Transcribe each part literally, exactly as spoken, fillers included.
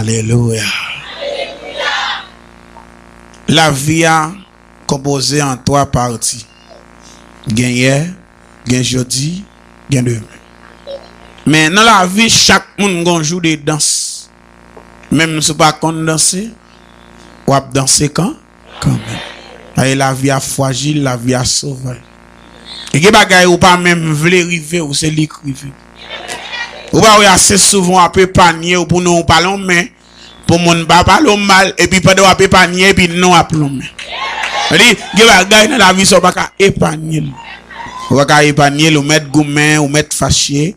Alelouya. Lavi a konpoze an twa pati. Gen yè, gen jodi, gen demen. Men nan lavi, chak moun gon jou de dans. Menm si w pa konn danse, w ap danse kan, kanmenm. Paske lavi a frajil, lavi a sovaj. E gen bagay ou pa menm vle rive, ou se li k rive. Ou pa wè ase souvan w ap epanye w pou non w pa lonmen, pou moun pa pale w mal, epi pandan w ap epanye, epi non w ap lonmen. Sa di, gen bagay nan lavi sa w pa ka epanye l. Ou pa ka epanye l, ou mèt goumen, ou mèt fache,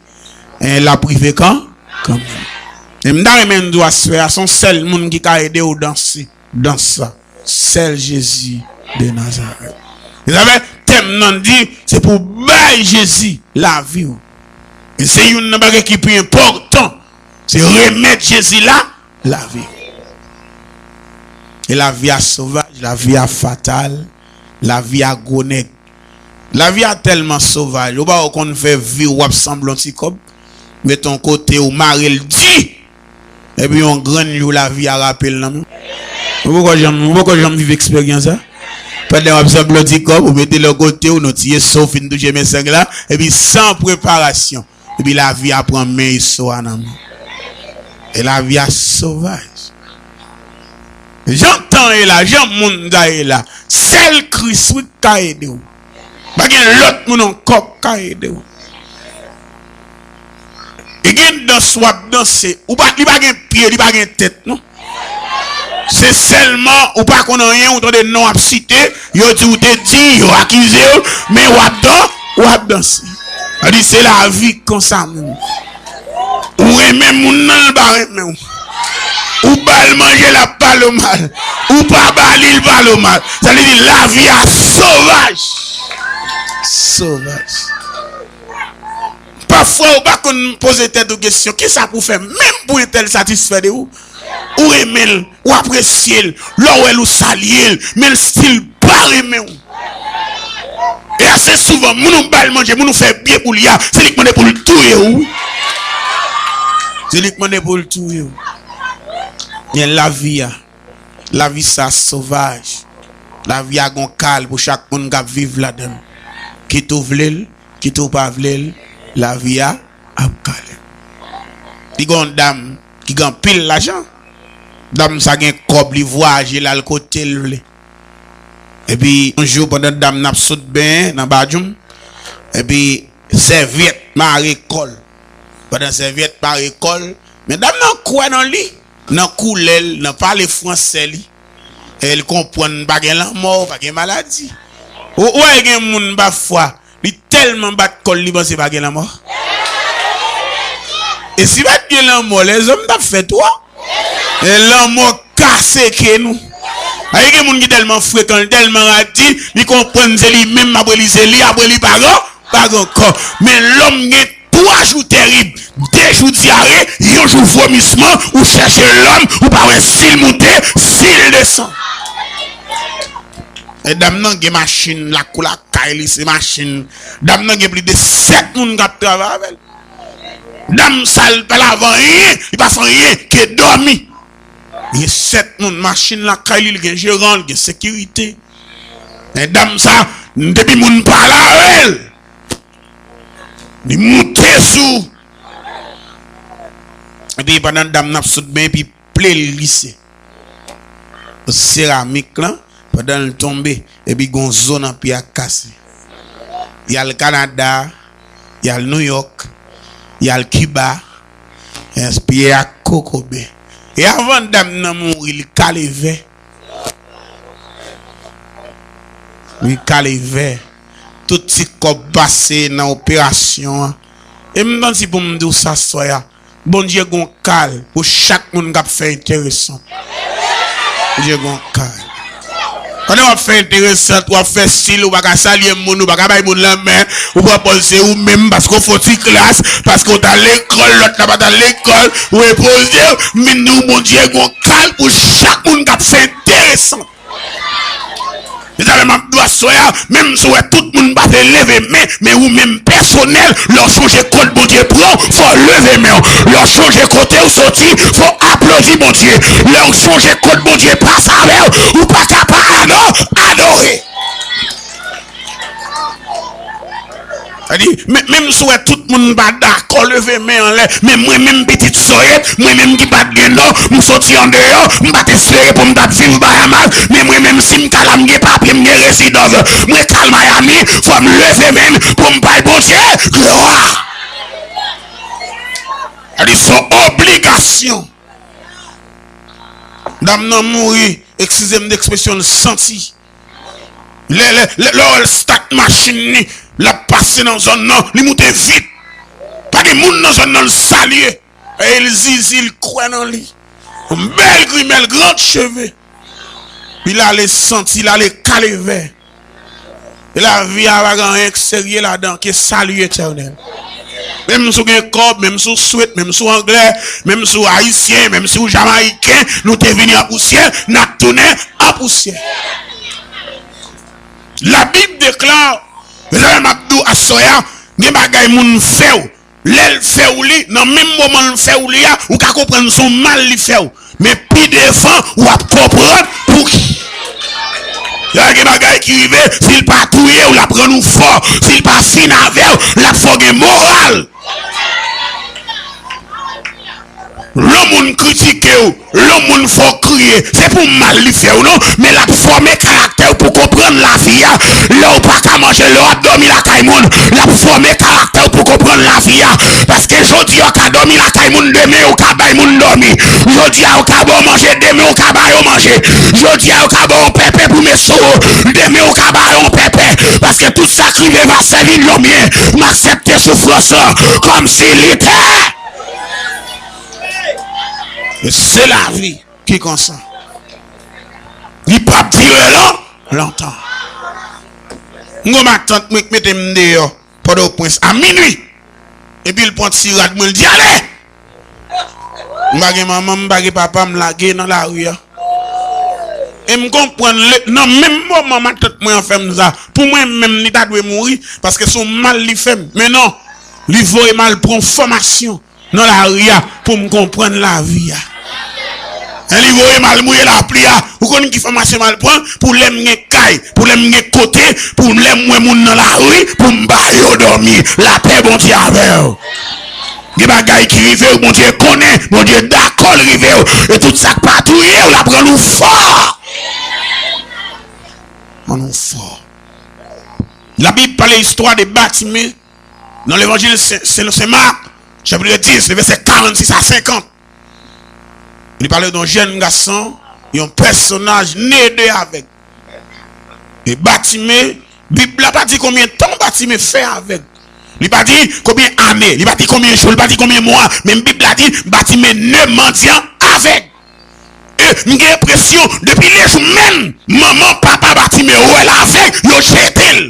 en, l ap rive kan, kanmenm. E m ta renmen di w aswè a, se yon sèl moun ki ka ede w danse dans sa. Sèl Jezi de Nazarèt. E sa fè tèm nan di, se pou w bay Jezi lavi w. E se youn nan bagay ki pi enpòtan, se remèt Jezi la, lavi w. E lavi a sovaj, lavi a fatal, lavi a gwo nèg. Lavi a tèlman sovaj, ou pa wè w konn fè vi w, w ap sanble yon ti kòb, mete yon kote, ou mare l di, epi yon grenn jou lavi a rape l nan men w. Ou poko janm, ou poko janm viv eksperyans sa? Pandan w ap sanble yon ti kòb, ou mete l yon kote, ou nan ti eso, ou fin touche men seng la, epi san preparasyon, epi lavi a pran men eso a nan men w. E lavi a sovaj. Jan tan ye la, jan mond sa ye la, sèl Kris wi k ka ede w. Pa gen lòt moun ankò k ka ede w. E gen dans w ap danse, ou pa, li pa gen pye, li pa gen tèt, non. Se sèlman ou pa konn anyen, ou tande non ap site, yo di w te di, yo akize w, men w ap dan, w ap danse. Sa di se lavi konsa menm. Ou renmen moun nan, l pa renmen w. Ou ba l manje, l ap pale w mal. Ou pa ba li, l pale w mal. Sa vle di lavi a sovaj. Sovaj. Pafwa ou pa konn poze tèt ou kesyon, kisa pou w fè menm pou entèl satisfè de ou? Ou renmen l, ou apresye l, lè w wè l ou salye l, men l still pa renmen w. E ase souvan, moun ou ba l manje, moun ou fè byen pou li a, se li k mande pou l touye w wi. Se li k mande pou l touye w. Men lavi a, lavi sa sovaj. Lavi a gon kal pou chak moun k ap viv ladan l. Kit ou vle l, kit ou pa vle l, lavi a ap kale. Li gen yon dam ki gen anpil lajan. Dam sa gen kòb, li vwayaje, l al kote l vle. Epi yon jou pandan dam nan ap sot benyen nan badjoum, epi sèvyèt mare kò l. Pandan sèvyèt mare kò l, men dam nan kwè nan li, nan koulè l, nan pale fransè li. E l konprann pa gen lanmò, pa gen maladi. Ou, ou wè gen moun pafwa, li tèlman bat kò l, li panse pa gen lanmò. E si pa t gen lanmò, lèzòm t ap fè twòp. E lanmò ka seke nou. Ay, gen moun ki tèlman frekan, li tèlman radi, li konprann se li menm, apre li se li, apre li pa gen, pa gen ankò. Men lòm gen twa jou tèrib, de jou dyare, yon jou vomisman, ou chèche lòm, ou pa wè si l moute, si l desann. E dam nan gen machin, lakou lakay li se machin. Dam nan gen plis de sèt moun k ap travay avè l. Dam sa, l pa lave anyen, li pa fè anyen ke dòmi. Gen sèt moun, machin lakay li, li gen jeran, li gen sekirite. Men dam sa, depi moun pale avè l, li moute sou. Epi pandan dam nan ap sot benyen, epi pye l glise. Seramik lan, pandan l tonbe, epi gon zo nan pye a k kase. Y al Kanada, y al Nouyòk, y al Kiba, pye a kokobe. E avan dam nan mouri, li kale vè. Li kale vè. Tout ti kòb pase nan operasyon an. E m santi pou m di w sa swè a. Bondye gon kal pou chak moun k ap fè enteresan. Bondye gon kal. Pandan w ap fè enteresan, w ap fè stil, ou pa ka salye moun, ou pa ka bay moun lanmen, ou pran pòz se ou menm, paske w fè yon ti klas, paske w t al lekòl, lòt la pa t al lekòl, ou repoze w, m vin di w Bondye gon kal pou chak moun k ap fè enteresan. Mezanmi, m ap di w Aswè a, menm si w wè tout moun pa vle leve men, men ou menm pèsonèl, lè w sonje kot Bondye pran w, fò w leve men w. Lè w sonje kote w soti, fò w aplodi Bondye. Lè w sonje kot Bondye pase avè w, ou pa ka pa ado-, adore. Sa di, men, menm si w wè tout moun pa dakò, leve men anlè, men mwen menm pitit Soyèt, mwen menm ki pa t gen non, m soti andeyò, m pa t espere pou m t ap viv Bahamas, men mwen menm si m ka la, m gen papye, m gen rezidans, mwen ka al Miami, fò m leve men m pou m bay Bondye glwa. Sa di, se yon obligasyon. Dam nan mouri, eskize m de ekspresyon, l santi. Lè, lè, lè, lè w wè l stat machin li, l ap pase nan zòn nan, li moute vit. Pa gen moun nan zòn nan, l salye. E l zizi, l kwè nan li. Yon bèl grimèl, gran cheve. Li l ale santi, l ale kalevè. E lavi a pa gen anyen k serye ladan ke sali etènèl. Menm si w gen kòb, menm si w swit, menm si w anglè, menm si w ayisyen, menm si w jamayiken, nou te vini an pousyè, n ap tounen an pousyè. Labib deklare, mezanmi, m ap di w aswè a, gen bagay moun fè w, lè l fè w li, nan menm moman l fè w li a, ou ka konprann se yon mal li fè w. Men pi devan, w ap konprann pouki. Lè gen bagay ki rive, si l pa touye w, l ap rann ou fò. Si l pa fin avè w, l ap fè w gen moral. Lè yon moun kritike w, lè yon moun fè w kriye, se pou mal li fè w non, men l ap fòme karaktè w pou konprann lavi a. Lè w pa ka manje, lè w ap dòmi lakay moun, l ap fòme karaktè w pou konprann lavi a. Paske jodi a w ka dòmi lakay moun, demen w ka bay moun dòmi. Jodi a w ka ba w manje, demen w ka ba yo manje. Jodi a w ka ba w pèpè pou met sou ou, demen w ka ba yo pèpè. Paske tout sa k rive va sèvi l yon byen. M aksepte soufrans lan kòmsi li te. Se lavi ki konsa. Li p ap dire lon-, lontan. M gon matant mwen k mete m deyò Pòtoprens a minwi. Epi l pran ti rad mwen, l di, "Ale!" M pa gen manman, m pa gen papa, m lage nan lari a. E m konprann le, nan menm moman matant mwen an fè m sa, pou mwen menm, li ta dwe mouri, paske se yon mal li fè m. Men non, li voye m al pran yon fòmasyon nan lari a pou m konprann lavi a. Lè li voye m al mouye lapli a, ou konn ki fòmasyon m al pran? Pou lè m gen kay, pou lè m gen kote, pou lè m wè moun nan lari, pou m ba yo dòmi. Lapè Bondye avè w. Gen bagay ki rive w, Bondye konnen, Bondye dakò l rive w. E tout sa k pa touye w, l ap rann ou fò. Rann ou fò. Labib pale istwa de Batime nan levanjil Sen, Sen, Sen Mak, chapit dis, le vèsè karannsis a senkant. Li pale de yon jèn gason, yon pèsonaj ne de avèg. E Batime, Bib la pa di konbyen tan Batime fè avèg. Li pa di konbyen ane, li pa di konbyen jou, li pa di konbyen mwa, men Bib la di Batime ne mandyan avèg. E m gen enpresyon, depi lejou menm manman, papa Batime wè l avèg, yo jete l.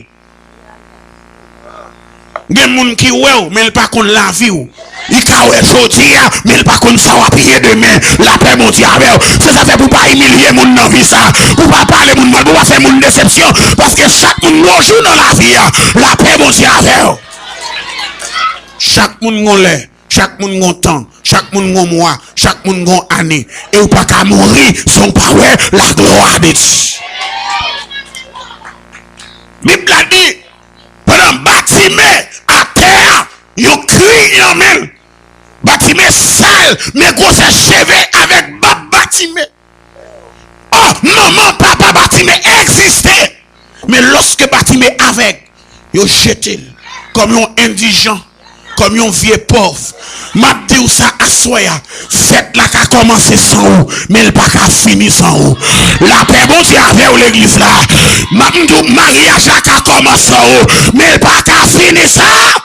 Gen moun ki wè w, men l pa konn lavi w. Li ka wè jodi a, men l pa konn sa w ap ye demen. Lapè Bondye avè w. Se sa fè pou w pa imilye moun nan vi sa. Pou w pa pale moun mal, pou w pa fè moun desepsyon. Paske chak moun gon jou nan lavi a. Lapè Bondye avè w. Chak moun gon lè. Chak moun gon tan, chak moun gon mwa, chak moun gon ane. E ou pa ka mouri san w pa wè la gloire de Dieu. Bib la di, pandan Batime atè a, yon kri nan men l. Batime sal, men gwosè cheve avèg bab Batime. Oh, manman, papa Batime egziste. Men lòske Batime avèg, yo jete l kòm yon endijan, kòm yon vye pòv. M ap di w sa aswè a, fèt la ka kòmanse san ou, men l pa ka fini san ou. Lapè Bondye avè w, legliz la. M ap di w, maryaj la ka kòmanse san ou, men l pa ka fini san.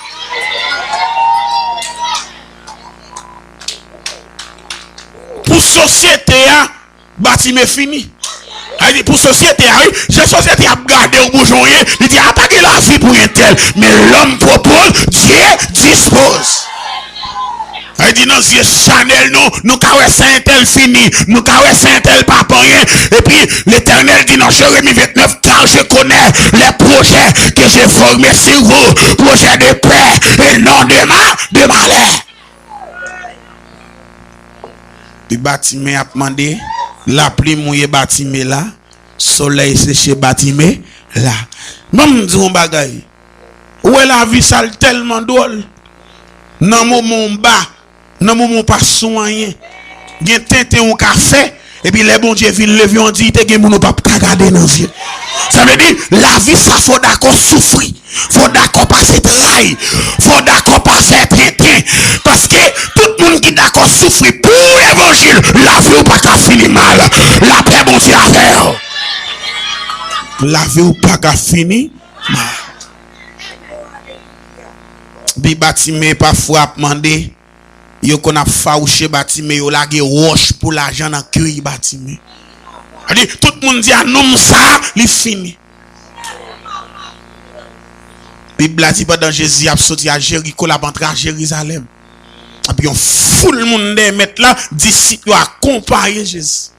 Pou sosyete a, Batime fini. Sa vle di pou sosyete a, wi, jan sosyete a ap gade w, boujon w ye, li di, "A, pa gen lavi pou entèl." Men l'homme propose, Dieu dispose. Sa vle di nan zye chanèl nou, nou ka wè sa entèl fini, nou ka wè sa entèl pa p anyen. Epi, Letènèl di nan Jeremi vennèf, car je connais les projets que j'ai formés sur vous, projets de paix et non de ma, de malheur. Epi Batime ap mande, lapli mouye Batime la, solèy seche Batime la. Ban m di w yon bagay. Ou wè lavi sa l tèlman dwòl. Nan moman w ba, nan moman w pa sou anyen, gen tenten w ka fè, epi lè Bondye vin leve w an diyite, gen moun ou p ap ka gade nan zye. Sa vle di, lavi sa fò w dakò soufri, fò w dakò pase tray, fò w dakò pase tenten. Paske tout moun ki dakò soufri pou levanjil, lavi w pa ka fini mal. Lapè Bondye avè w. Lavi w pa ka fini mal. Epi Batime pafwa ap mande, yo konn ap fawouche Batime, yo lage wòch pou lajan nan kèy Batime. Sa di, tout moun di a nonm sa, li fini. Bib la di pandan Jezi ap soti a Jeriko, l ap antre a Jerizalèm. Epi yon foul moun dèyè mèt la, disip yo akonpaye Jezi.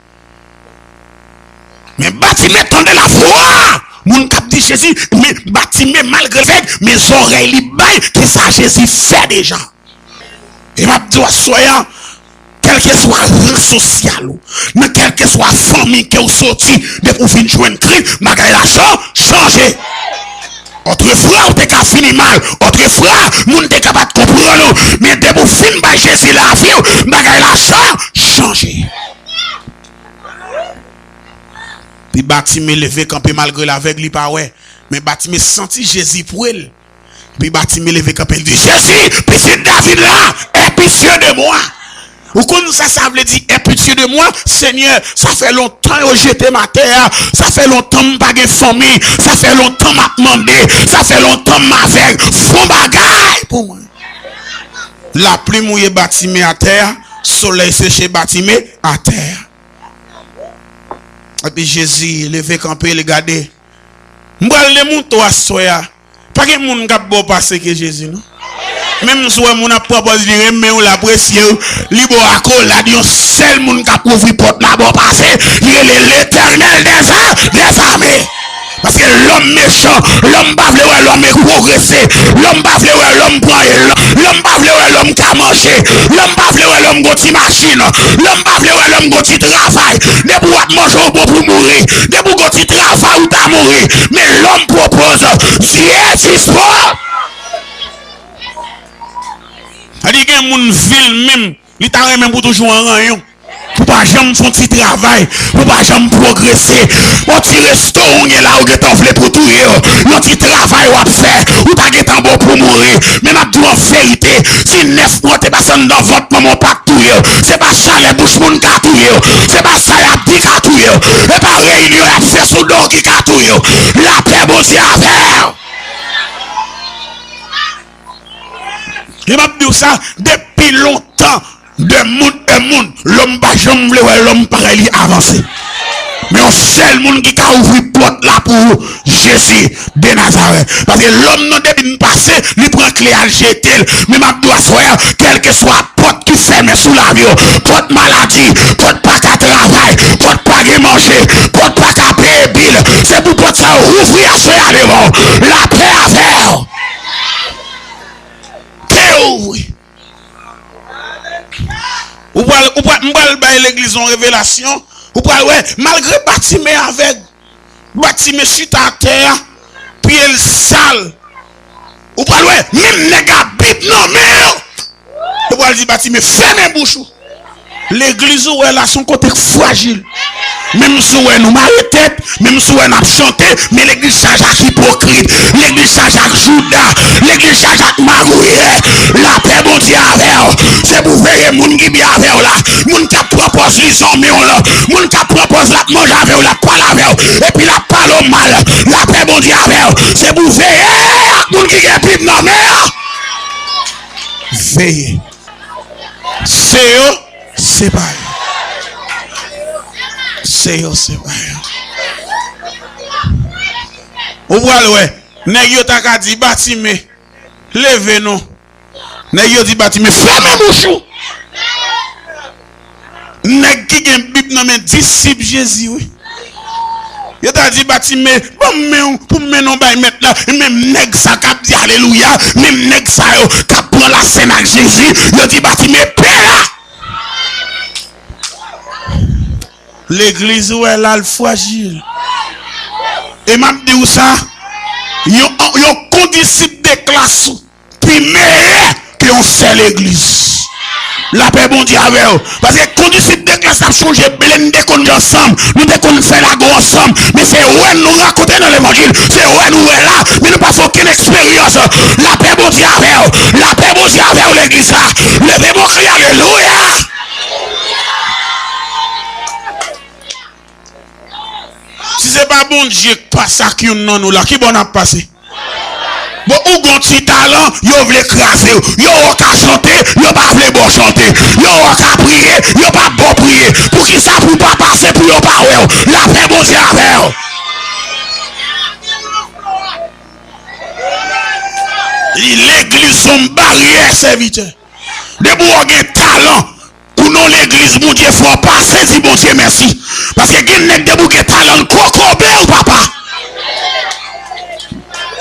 Men Batime tande lavwa moun k ap di Jezi, men Batime malgre l avèg, men zòrèy li bay ki sa Jezi fè deja. E m ap di w aswè a, kèlkeswa ran sosyal ou, nan kèlkeswa fanmi ke w soti, depi w vin jwenn Kris, bagay la chan-, chanje. Otrefwa, ou te ka fini mal. Otrefwa, moun te ka pa t konprann ou. Men depi w fin bay Jezi lavi w, bagay la chan-, chanje. Epi Batime leve kanpe malgre l avèg, li pa wè. Men Batime santi Jezi pre l. Epi Batime leve kanpe, l di, Jezi, pitit David la, aie pitié de moi. Ou konn sa sa vle di, aie pitié de moi? Senyè, sa fè lontan yo jete m atè a. Sa fè lontan m pa gen fanmi. Sa fè lontan m ap mande. Sa fè lontan m avèg. Fè yon bagay pou mwen. Lapli mouye Batime atè a. Solèy seche Batime atè a. Epi Jezi leve kanpe, li gade. M pral demontre w aswè a. Pa gen moun k ap ba w pase ke Jezi, non. Menm si w wè moun ap pran pòz li renmen w, l apresye w, li ba w akolad, yon sèl moun k ap ouvri pòt la ba w pase, li rele Letènèl dèza-, dèzame. Paske lòm mechan, lòm pa vle wè lòm pwogrese, lòm pa vle wè lòm pran èl, lòm pa vle wè lòm ka manje, lòm pa vle wè lòm gon ti machin, lòm pa vle wè lòm gon ti travay. Depi w ap manje, w bon pou mouri. Depi w gon ti travay, ou ta mouri. Men lòm pwopoze, Dye dispo. Sa di gen moun vil menm, li ta renmen pou toujou an ranyon. Pou pa janm fè yon ti travay, pou pa janm pwogrese. Yon ti resto ou gen la, ou gentan vle pou touye w. Yon ti travay w ap fè, ou ta gentan bon pou mouri. Men m ap di w an verite, si nèf mwa w te pase anndan vant manman w pa t touye w. Se pa chalè bouch moun ka touye w. Se pa sa y ap di ka touye w. Se pa reyinyon y ap fè sou do w ki ka touye w. Lapè Bondye avè w. E m ap di w sa, depi lontan, de moun, de moun, lòm pa janm vle wè lòm parèy li avanse. Men yon sèl moun ki ka ouvri pòt la pou ou, Jezi de Nazarèt. Paske lòm nan depi l pase, li pran kle a l jete l. Men m ap di w aswè a, kèlkeswa pòt ki fèmen sou lavi w, pòt maladi, pòt pa ka travay, pòt pa gen manje, pòt pa ka peye bil, se pou pòt sa yo ouvri aswè a devan w. Lapè avè w. Ke yo ouvri. Ou pral, ou pral, m pral bay legliz yon revelasyon. Ou pral wè, malgre Batime avèg, Batime chita atè a, pye l sal. Ou pral wè, menm nèg a Bib nan men yo. Yo pral di Batime, fèmen bouch ou. Legliz ou wè la, se yon kote k frajil. Menm si w wè nou mare tèt, menm si w wè n ap chante, men legliz chaje ak ipokrit, legliz chaje ak jouda, legliz chaje ak magouyè. Lapè Bondye avè w. Se pou veye moun ki byen avè w la, moun k ap pran pòz li zanmi w lan, moun k ap pran pòz l ap manje avè w, l ap pale avè w, epi l ap pale w mal. Lapè Bondye avè w. Se pou veye ak moun ki gen Bib nan men an. Veye. Se yo, se pa yo. Se yo, se pa yo. Ou pral wè, nèg yo ta ka di, Batime, leve non. Nèg yo di Batime, fèmen bouch ou! Nèg ki gen Bib nan men, disip Jezi, wi. Yo ta di Batime, ban m men w pou m mennen w bay Mèt la. Menm nèg sa k ap di alelouya, menm nèg sa yo k ap pran lasèn ak Jezi, yo di Batime, pè a! Legliz ou wè la, l frajil. E m ap di w sa, yon, yon kondisip de klas ou pi meyè ke yon sè legliz. Lapè Bondye avè w. Paske kondisip de klas ap chonje blende konn ansanm. Nou te konn fè lago ansanm. Men se wè nou rakonte nan levanjil. Se wè nou wè la. Men nou pa fè okenn eksperyans. Lapè Bondye avè w. Lapè Bondye avè w, legliz la. Leve bon kri alelouya. Si se pa Bondye k pase ak youn nan nou la, ki bò n ap pase? Bon, ou gon ti talan, yo vle kraze w. Yo wè w ka chante, yo pa vle ba w chante. Yo wè w ka priye, yo pa ba w priye. Poukisa pou w pa pase pou yo pa wè w? Lapè Bondye avè w. Legliz se yon baryè, sèvitè. Depi w gen talan, ou nan legliz, Bondye fè w pase, di Bondye mèsi. Paske gen nèg depi w gen talan, l kokobe w, papa.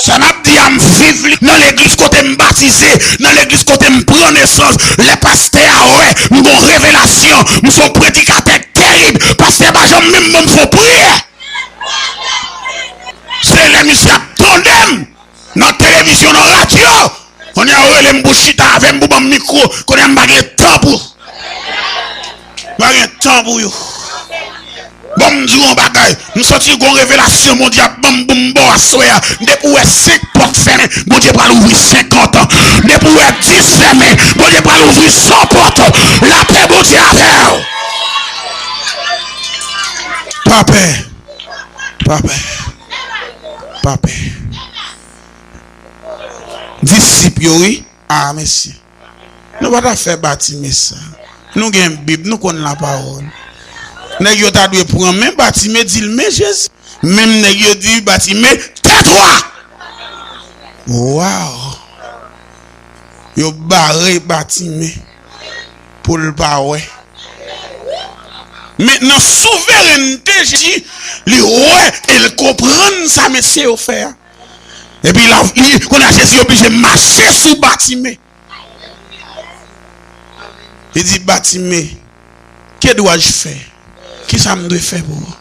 Sa n ap di a, m viv li nan legliz kote m batize, nan legliz kote m pran nesans. Lè pastè a wè m gon revelasyon, m se yon predikatè terib, pastè pa janm menm ban m fon priyè. Se lè misye ap tande m nan televizyon, nan radyo. Kounye a, yo rele m pou chita avè m, pou ban m mikwo. Kounye a, m pa gen tan pou, m pa gen tan pou yo. Bon, m di w yon bagay. M santi gon revelasyon Bondye ap ban m pou m ba w aswè a. Depi w wè senk pòt fèmen, Bondye pral ouvri senkant. Depi w wè dis fèmen, Bondye pral ouvri san pòt. Lapè Bondye avè w. Pa pè. Pa pè. Pa pè. Disip yo, wi. A, mesye. Nou pa ta fè Batime sa. Nou gen Bib, nou konn lapawòl. Nèg yo ta dwe pran men Batime, di l, men Jezi. Menm nèg yo di Batime, tèt ou a! Waw! Yo bare Batime pou l pa wè. Men nan souverènte Jezi, li wè e l konprann sa mesye yo fè a. Epi la, li, kounye a Jezi oblije mache sou Batime. Li di, Batime, que dois-je faire? Kisa m dwe fè pou ou?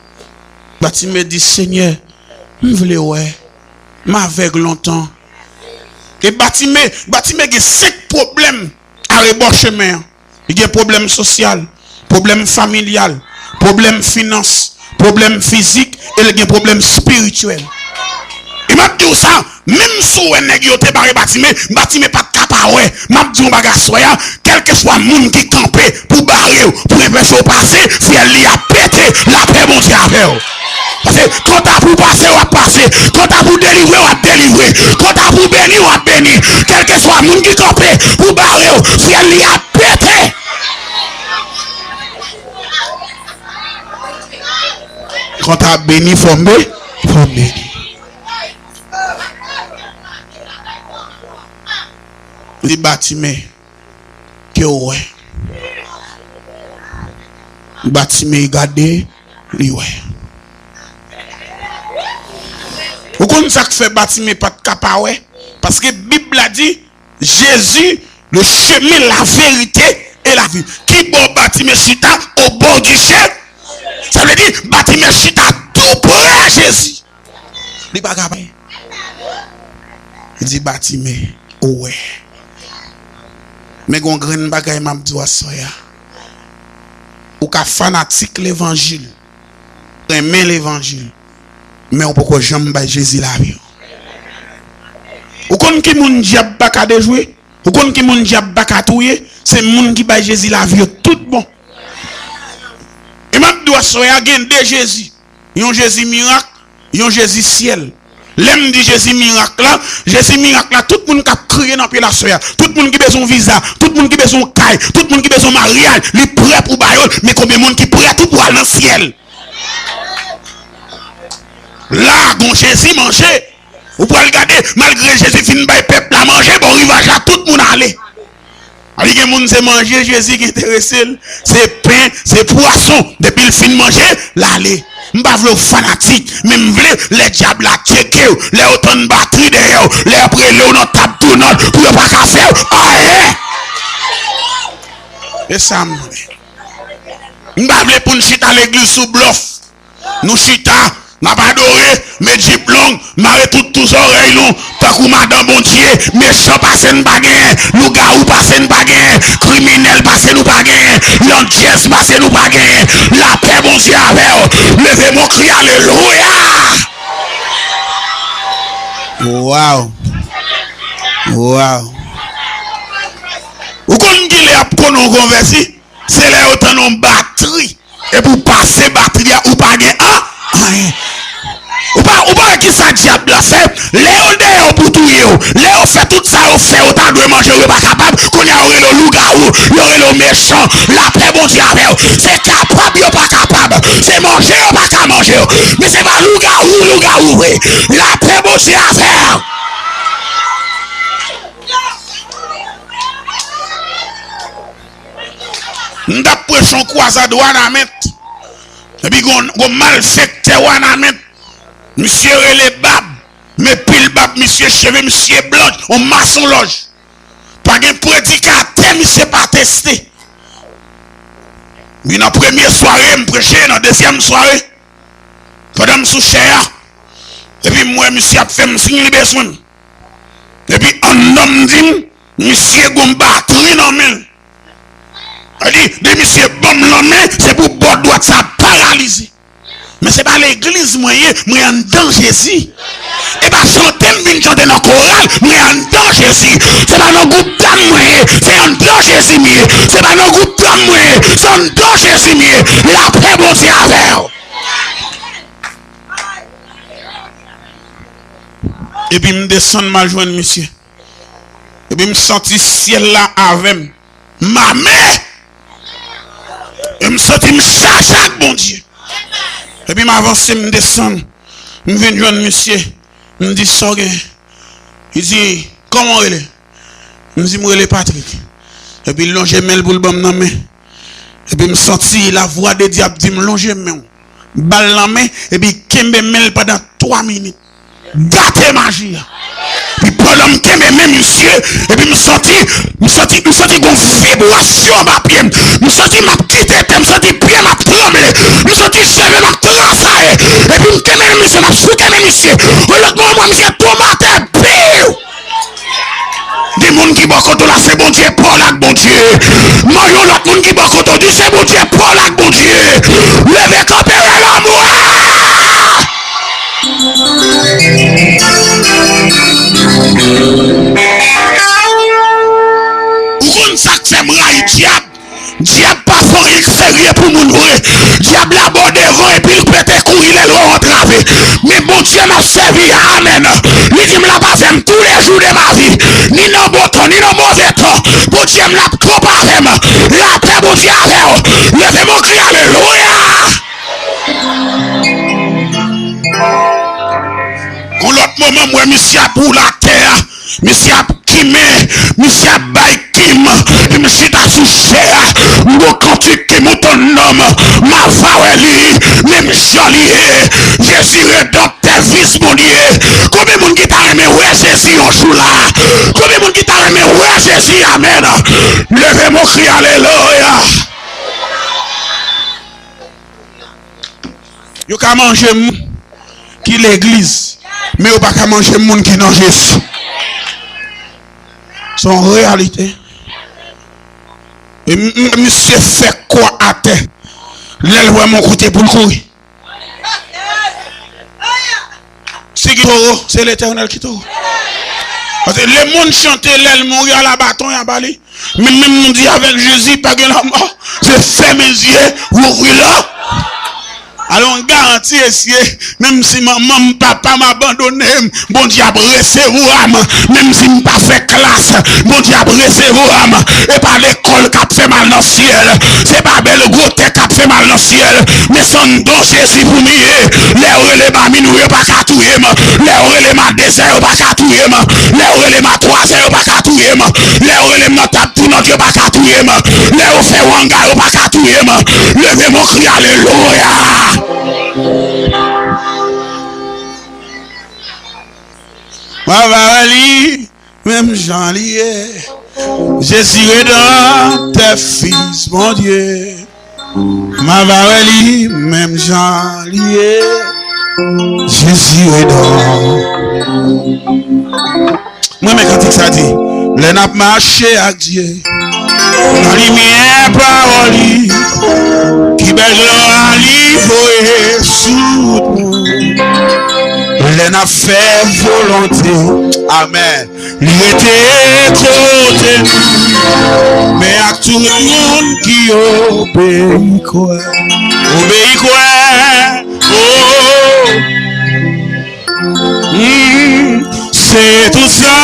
Batime di, Senyè, m vle wè. M avèg lontan. E Batime, Batime gen senk pwoblèm arebò chemen an. Li gen pwoblèm sosyal, pwoblèm familyal, pwoblèm finans, pwoblèm fizik, e l gen pwoblèm espirityèl. E m ap di w sa, menm si w wè nèg yo te bare Batime, Batime pa t ka pa wè. M ap di w yon bagay aswè a, kèlkeswa moun ki kanpe pou bare w, pou enpeche w pase, fyèl li ap pete, lapè Bondye avè w. Paske kanta pou pase, w ap pase. Kanta pou delivre, w ap delivre. Kanta pou beni, w ap beni. Kèlkeswa moun ki kanpe pou bare w, fyèl li ap pete. Kanta beni, fò m be-, fò m beni. Li Batime. Ke w wè. Batime gade, li wè. Ou konn sa k fè Batime pa t ka pa wè? Paske Bib la di, Jésus, le chemin, la vérité et la vie. Ki bò Batime chita? Au bord du chemin. Sa vle di, Batime chita tou pre Jezi. Li pa ka pa. Li di, Batime, ou wè. Men gon grenn bagay m ap di w aswè a. Ou ka fanatik levanjil, renmen levanjil, men ou poko janm bay Jezi lavi w. Ou konn ki moun dyab pa ka dejwe? Ou konn ki moun dyab pa ka touye? Se moun ki bay Jezi lavi yo tout bon. E m ap di w aswè a, gen de Jezi. Yon Jezi mirak, yon Jezi syèl. Lè m di Jezi mirak la, Jezi mirak la, tout moun k ap kriye nan pye l aswè a, tout moun ki bezwen yon viza, tout moun ki bezwen yon kay, tout moun ki bezwen yon maryaj, li prè pou ba yo l, men konbyen moun ki prè tou pou al nan syèl? La, gon Jezi manje. Ou pral gade, malgre Jezi fin bay pèp la manje, bò rivaj la, tout moun ale. Li gen moun se manje Jezi ki enterese l, se pen, se pwason. Depi l fin manje, l ale. M pa vle w fanatik, men m vle lè dyab la tcheke w, lè yo tann batri dèyè w, lè y ap rele w nan tab tounant pou yo pa ka fè w anyen. E sa m vle. M pa vle pou n chita legliz sou blòf. Nou chita, n ap adore, met jip long, mare tout tou zòrèy nou, tankou madan Bondye, mechan pase n pa genyen, lougawou pase n pa genyen, kriminèl pase nou pa genyen, landjèz pase nou pa genyen. Lapè Bondye avè w. Leve men w, kri alelouya. Waw. Waw. Ou konn ki lè y ap konnen w konvèti? Se lè yo tann yon batri. Epi w pase batri a, ou pa gen an, anyen. Ou pa, ou pa wè kisa dyab la fè? Lè yo dèyè w pou touye w, lè yo fè tout sa yo fè, yo ta dwe manje w, yo pa kapab. Kounye a, yo rele w lougawou, yo rele w mechan. Lapè Bondye avè w. Se kapab yo pa kapab. Se manje yo pa ka manje w. Men se pa lougawou, lougawou vre. Lapè Bondye avè w. M t ap preche yon kwazad Wanament. Epi gon, gon malfektè Wanament. Misye rele bab. Men pil bab misye, cheve misye blanch, yon masonlòj. Pa gen predikatè misye pa teste. Wi, nan premye sware, m preche, nan dezyèm sware, pandan m sou chè a, epi m wè misye ap fè m siy li bezwen m. Epi anndan m di m, misye gon batri nan men l. Li di, di misye ban m lanmen, se pou bò dwat sa paralize. Men se pa legliz mwen ye, mwen anndan Jezi. E pa chante m vin chante nan koral, mwen anndan Jezi. Se pa nan gwoup dam mwen ye, se anndan Jezi m ye. Se pa nan gwoup dam mwen ye, se anndan Jezi m ye. Lapè Bondye avè w. Epi m desann m al jwenn misye. Epi m santi syèl la avè m. M ame! E m santi m chaje ak Bondye. Epi m avanse, m desann. M vin jwenn misye. M di, "Sa w gen?" Li di, "Kòman w rele?" M di, "M rele Patrick." Epi l lonje men l pou l ban m nan men. Epi m santi lavwa de Dye ap di m, "Lonje men w." Ba l nan men, epi kenbe men l pandan twa minit. Gate maji a. Epi pandan m kenbe men misye, epi m santi, m santi, m santi gon vibrasyon anba pye m. M santi m ap kite tè, m santi pye m ap tranble. M santi cheve m ap transaye. Epi m kenbe men misye, m ap souke men misye. Yon lòt moman, misye tonbe atè, piw! Di moun ki bò kote w la, se Bondye pa w la ak Bondye. Mande yon lòt moun ki bò kote w, di, se Bondye pa w la ak Bondye. Leve kanpe, rele lanmou a! Ou konn sa k fè m rayi dyab? Dyab pa fè anyen k serye pou moun vre. Dyab la bò devan epi l pete kouri lè l wè w antrave. Men Bondye m ap sèvi a, amèn, li di m l ap avè m toulejou de ma vi. Ni nan bon tan, ni nan move tan, Bondye m la ap kanpe avè m. Lapè Bondye avè w. Leve men w, kri alelouya. Yon lòt moman, m wè misye ap woule atè a. Misye ap kimen, misye ap bay kim. Epi m chita sou chè a. M gon kantik ki monte nan m. M ap vawè li, menm jan li ye. Jezi redanmtè, fis Bondye. Konbyen moun ki ta renmen wè Jezi yon jou la? Konbyen moun ki ta renmen wè Jezi? Amèn. Leve men w, kri alelouya. Yo ka manje moun ki legliz, men yo pa ka manje moun ki nan Jezi. Se yon reyalite. E m, m, misye fè kò atè. Lè l wè m yon kote pou l kouri. Si gen towo, se Letènèl ki towo. Paske lemonn chante, lè l mouri, al a baton y a ba li. Men menm nou di avèk Jezi, pa gen lanmò. Se fèmen zye, ouvri l. Alò, m garanti, mesye, menm si manman m, papa m abandone m, Bondye ap resevwa m. Menm si m pa fè klas, Bondye ap resevwa m. E pa lekòl k ap fè m al nan syèl. Se pa bèl gwo tèt k ap fè m al nan syèl. Men se yon don Jezi pou m ye. Lè yo rele m a minwi, yo pa ka touye m. Lè yo rele m a dezè, yo pa ka touye m. Lè yo rele m a twazè, yo pa ka touye m. Lè yo rele m nan tab tounant, yo pa ka touye m. Lè yo fè wanga, yo pa ka touye m. Leve men w, kri alelouya. Mwen va wè li menm jan li ye. Jezi Redanmtè, Fis Bondye. M a va wè li menm jan li ye. Jezi Redanmtè. Mwen renmen kantik sa di, lè n ap mache ak Dye nan limyè pawòl li, ki bèl glwa li voye sou nou. Lè n ap fè volonte, amèn, li rete kote nou. Men ak tout moun ki obeyi kwè, obeyi kwè, oh. Hmm, se tout sa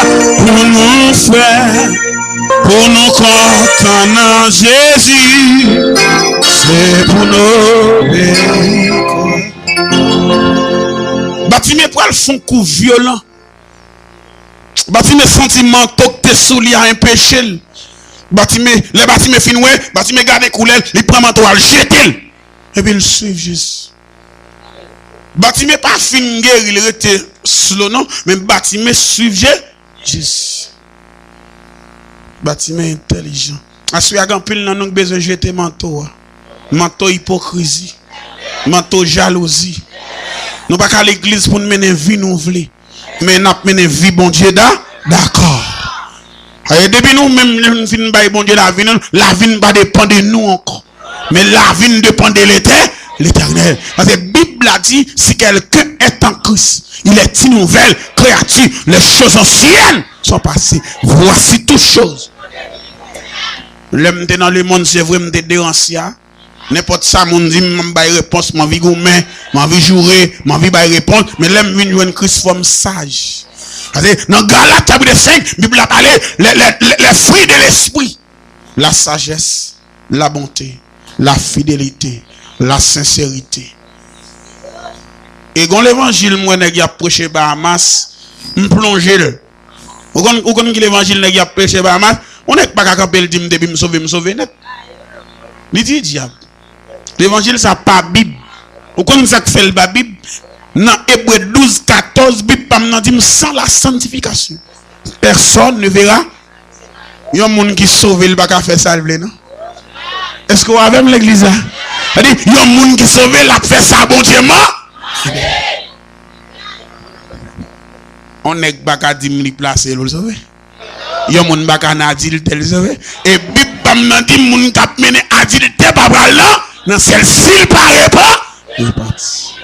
pou nou fè, pou nou kontan nan Jezi, se pou nou obeyi. Batime pral fè yon kou vyolan. Batime santi manto k te sou li a enpeche l. Batime, lè Batime fin wè, Batime gade koulè l, li pran manto a, l jete l. Epi l swiv Jezi. Batime pa fin geri, li rete slow non, men Batime swiv Je-, Jezi. Batime entèlijan. Aswè a, gen anpil nan nou k bezwen jete manto a. Manto ipokrizi. Manto jalouzi. Nou pa ka legliz pou n mennen vi nou vle. Men n ap mennen vi Bondye da-, dakò. E depi nou menm, lè nou fin bay Bondye lavi nou, lavi n pa depann de nou ankò. Men lavi n depann de Letè-, Letènèl. Paske Bib la di, si quelqu'un est en Christ, il est une nouvelle créature. Les choses anciennes sont passées. Voici toutes choses. Lè m te nan lemonn, se vre m te deransya. Nenpòt sa moun di m, m bay repons, m anvi goumen, m anvi joure, m anvi bay repons. Men lè m vin jwenn Kris, fò m saj. Paske nan Galat chapit senk, Bib la pale, les, les, les, les fruits de l'esprit. La sagesse, la bonté, la fidélité, la sincérité. E gon levanjil m wè nèg y ap preche Bahamas, m plonje l. Ou konn, ou konn ki levanjil nèg y ap preche Bahamas? Yon nèg pa ka kanpe l di m depi m sove, m sove nèt. Li di dyab. Levanjil sa pa Bib. Ou konn sa k fè l pa Bib? Nan Ebre douz katòz, Bib pa m nan di m, sans la sanctification, personne ne verra. Yon moun ki sove, li pa ka fè sa l vle, non. Èske w avè m, legliz la? Sa di, yon moun ki sove, l ap fè sa Bondye man-, yon nèg pa ka di m li plase l, ou l sove. Yon moun pa ka nan adiltè, l sove. E Bib pa m nan di m moun k ap mennen adiltè pa pral nan, nan syèl si l pa repan-, repanti.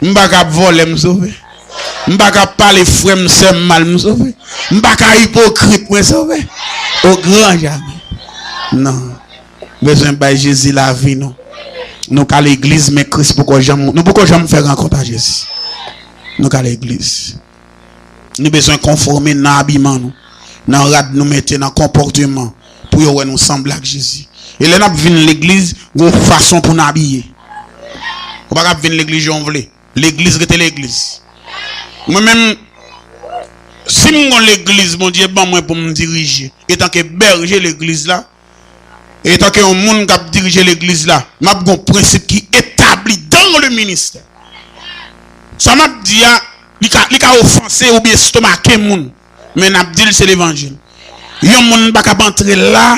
M pa ka ap vòlè, m sove. M pa ka ap pale frè m, sè m mal, m sove. M pa ka ipokrit, mwen sove. O gran jamè. Non. Bezwen bay Jezi lavi nou. Nou ka legliz, men Kris poko janm, nou poko janm fè rankont a Jezi. Nou ka legliz. Nou bezwen konfòme nan abiman nou, nan rad nou mete, nan konpòteman, pou yo wè nou sanble ak Jezi. E lè n ap vin legliz, gon fason pou n abiye. Ou pa ka ap vin legliz jan w vle. Legliz rete legliz. Mwen menm, si m gon legliz Bondye ban mwen pou m dirije, etanke bèje legliz la, etanke yon moun k ap dirije legliz la, m ap gon prensip ki etabli dans le ministère. Sa m ap di a, li ka, li ka ofanse oubyen estomake moun, men n ap di l se levanjil. Yon moun pa ka ap antre la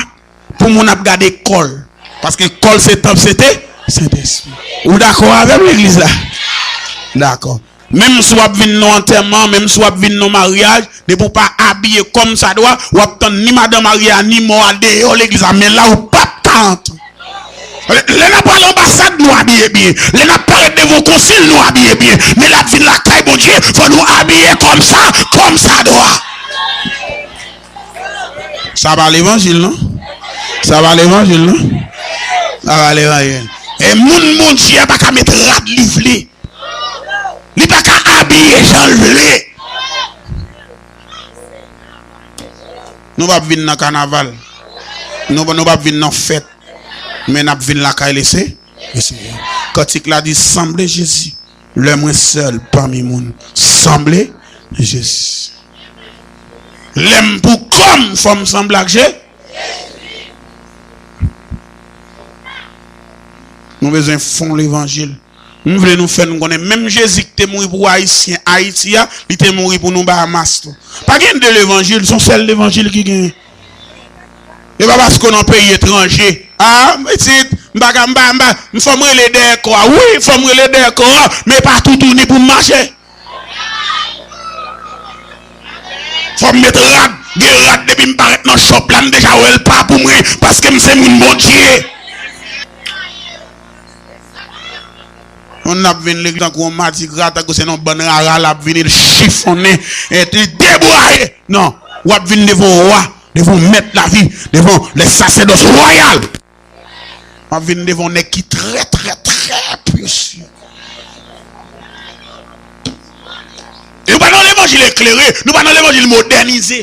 pou moun ap gade kò l. Paske kò l se tanp Sente-, Sentespri. Ou dakò avè m, legliz la? Dakò. Menm si w ap vin nan antèman, menm si w ap vin nan maryaj, depi w pa abiye kòmsadwa, w ap tann ni madan marye a, ni mò a deyò legliz la. Men la, ou p ap ka antre. Lè n ap al anbasad, nou abiye byen. Lè n ap parèt devan konsil, nou abiye byen. Men lè n ap vin lakay Bondye, fò nou abiye kòmsa, kòmsadwa. Sa pa levanjil, non. Sa pa levanjil, non. Sa pa levanjil. E moun Bondye a pa ka met rad li vle. Li pa ka abiye jan l vle. Nou p ap vin nan kanaval. Nou, nou p ap vin nan fèt. Men n ap vin lakay Lese-, Kantik la di, sanble Jezi. Lè mwen sèl pami moun, sanble Jezi. Lè m pou kò m, fò m sanble ak Jezi. Nou bezwen fon levanjil. M vle nou fè nou konnen, menm Jezi ki te mouri pou Ayisyen Ayiti a, li te mouri pou nou Bahamas tou. Pa gen de levanjil, se yon sèl levanjil ki genyen. E pa paske w nan peyi etranje. A, pitit, m pa ka, m pa, m pa, m fò m rele dèyè kò a. Wi, fò m rele dèyè kò a, men pa toutouni pou m mache. Fò m met rad, gen rad depi m parèt nan chòp la, m deja wè l pa pou mwen, paske m se moun Bondye. Moun ap vin legliz tankou yon madigra, tankou se yon bann rara, l ap vini, l chifonnen, e li debwaye. Non, w ap vin devan yon wa, devan yon mèt lavi, devan lè sasèdòs wayal. W ap vin devan yon nèg ki trè, trè, trè presye. E nou pa nan levanjil eklere, nou pa nan levanjil modènize.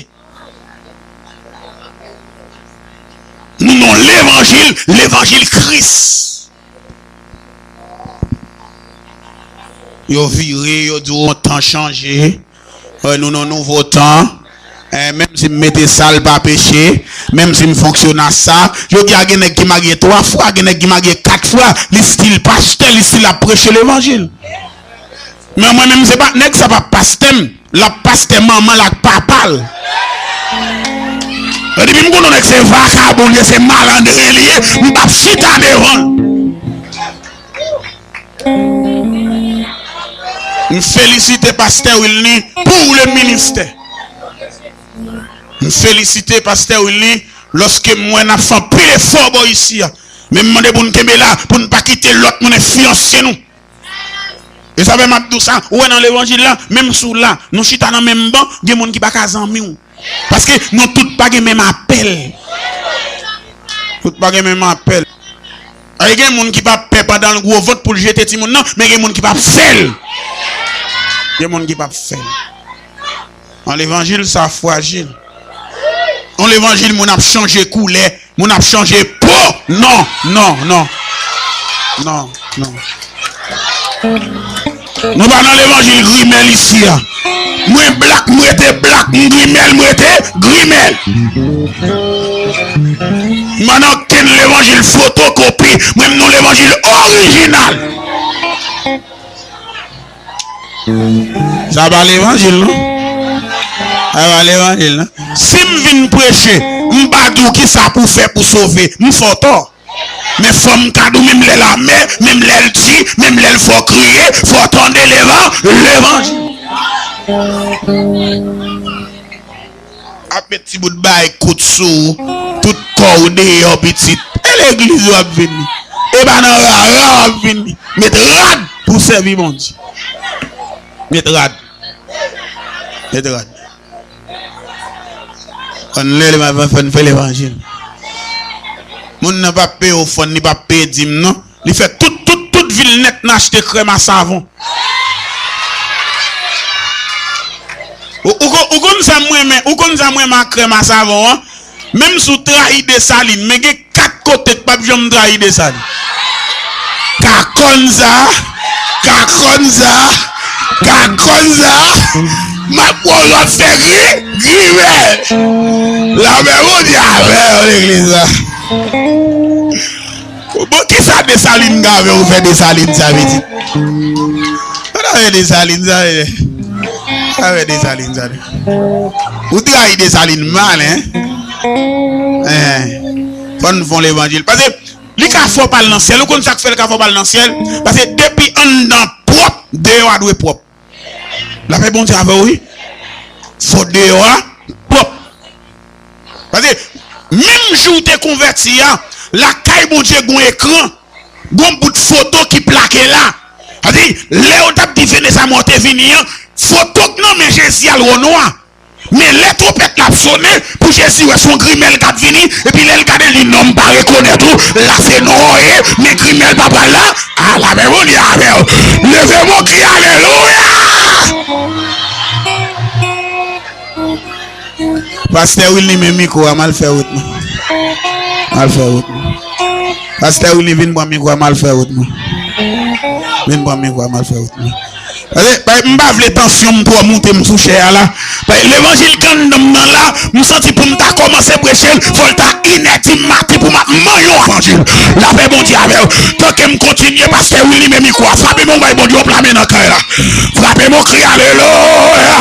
Nou nan levanjil, levanjil Kris. Yo vire, yo di w yon tan chanje. Wè, nou nan nouvo tan. Eh, menm si m mete sa, l pa peche. Menm si m fonksyone a sa. Jodi a, gen nèg ki marye twa fwa, gen nèg ki marye kat fwa. Li still pastè, li still ap preche levanjil. Men mwen menm, se pa, nèg sa pa pastè m. L ap pastè manman l ak papa l. Depi m konnen nèg se vakabon li ye, se malandren li ye, m p ap chita devan l. M felisite pastè Wilny pou le ministè. M felisite pastè Wilny lòske m wè n ap fè anpil efò bò isi a. Men m mande pou n kenbe la, pou n pa kite lòt moun enfliyanse nou. E sa fè m ap di w sa, ou wè nan levanjil la, menm si w la, nou chita nan menm ban, gen moun ki pa ka zanmi w. Paske nou tout pa gen menm apèl. Tout pa gen menm apèl. Ay, gen moun ki p ap pè pandan l gwo vant pou l jete timoun nan, men gen moun ki p ap fè l. Gen moun ki p ap fè l. Yon levanjil sa frajil. Yon levanjil moun ap chanje koulè, moun ap chanje po. Non, non, non. Non, non. Nou pa nan levanjil grimèl isi a. Mwen blak, m rete blak, m grimèl, m rete grimèl. M pa nan okenn levanjil fotokopi, mwen m nan levanjil orijinal. Sa pa levanjil, non. Sa pa levanjil, non. Si m vin preche, m pa di w kisa pou w fè pou sove, m fè w tò. Men fò m ka di w menm lè l amè, menm lè l di, menm lè l fè w kriye, fò w tande levan-, levanjil. Ap met ti bout bay kout sou ou, tout kò w deyò pitit. E legliz w ap vini. E pa nan rara w ap vini. Met rad pou w sèvi Bondye. Met rad. Met rad. Ann lè, fò n fè levanjil. Moun nan p ap peye ofrann, li p ap peye dim non. Li fè tout, tout, tout vil nèt nan achte krèm a savon. Ou, ou, kon- ou konn sa m renmen, ou konn sa m renmen ak krèm a savon an? Menm si w trayi Desalin, men gen kat kote k p ap janm trayi Desalin. Kakonza, kakonza, kakonza, m ap wè w ap fè gri, grimèl. Lanmè Bondye avè w, legliz la. Bon, kisa Desalin ka fè ou fè Desalin sa, pitit? Ou ta fè Desalin sa, e? Sa fè Desalin sa, e? Ou trayi Desalin mal, en? En. Fò n fè yon levanjil. Paske li ka fè w pa al nan syèl. Ou konn sa k fè l ka fè w pa al nan syèl? Paske depi anndan pwòp, deyò a dwe pwòp. Lapè Bondye avè w, wi. Fò deyò a pwòp. Paske, menm jou w te konvèti a, lakay Bondye gon ekran, gon bout foto ki plake la. Sa vle di, lè yo t ap di Veneza mò te vini an, foto k nan men Jezi a l wè nwa. Men lè twonpèt la ap sone, pou Jezi wè se yon grimèl k ap vini, epi lè l gade li non m pa rekonèt ou, la se non w ye, men grimèl pa pral la, a lapè Bondye avè w. Leve men w kri alelouya! Pastè Wilny men mikwo a, m al fè wout mwen. M al fè wout mwen. Pastè Willy, vin pran mikwo a, m al fè wout mwen. Vin pran mikwo a, m al fè wout mwen. Paske, bay, m pa vle tansyon m twò moute m sou chè a la. Bay, levanjil k anndan m nan la, m santi pou m ta kòmanse preche l, fò l ta inè di maten pou m ap manyen yon levanjil. Lapè Bondye avè w. Tanke m kontinye, pastè Willy, men mikwo a. Frape men yon bay Bondye yon pla men nan kay la. Frape men yon kri alelouya.